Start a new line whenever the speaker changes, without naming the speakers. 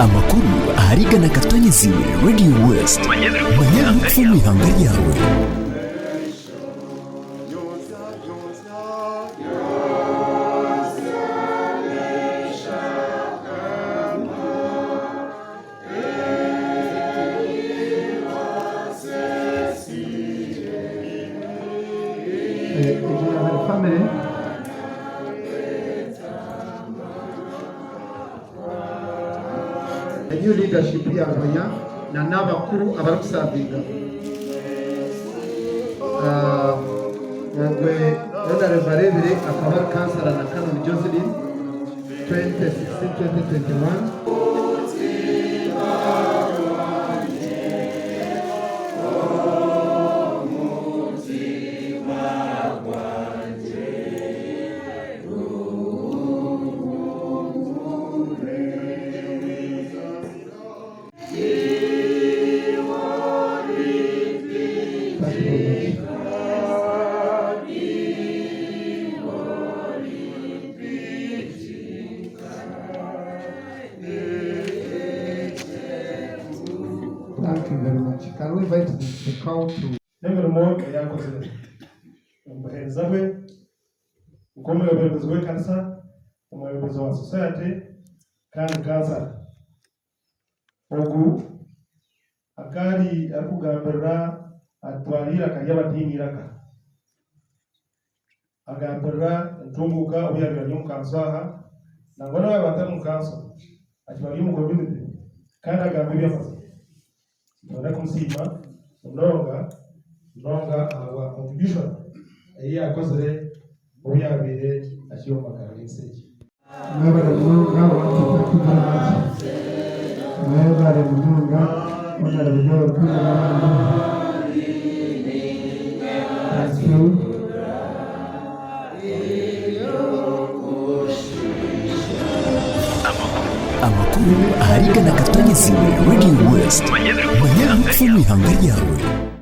Amakuru ahari Igana Katonyezi Radio West. Manya ebirikufa omu ihanga ryawe.
Egyo yaaba eri famire. The new leadership ya Rubaya na n'abakuru abarikusavinga. Ogwe Honorable Barebire akaba ari kansara na Canon Joseline 2016-2021. Thank you very much. Thank you very much. Can we invite the cow to
N'emirimo ei akozire omu buheereza bwe nk'omwebembezi w'ekanisa, omwebembezi wa society kandi kansara. Ogu akaba ari arikugambirira atwara eiraka ry'abataine eiraka. Agambirira entunguuka obu yaabaire ari omu kanso aha nangwa n'obu yaabaire atari mu kanso akiba ari omu community kandi agamba eby'amazima. Nitwenda kumusiima munonga munonga ahabwa contribution ei yaakozire obu yaabaire akiri omu magara g'ensi egi.
Mwebare munonga wantu thank you very much. Mwebare munonga Honorable Joel Kwiza n'abandi. Thank you.
Amakuru ahari Igana Katonyezi Radio West. Manya ebirikufa omu ihanga ryawe.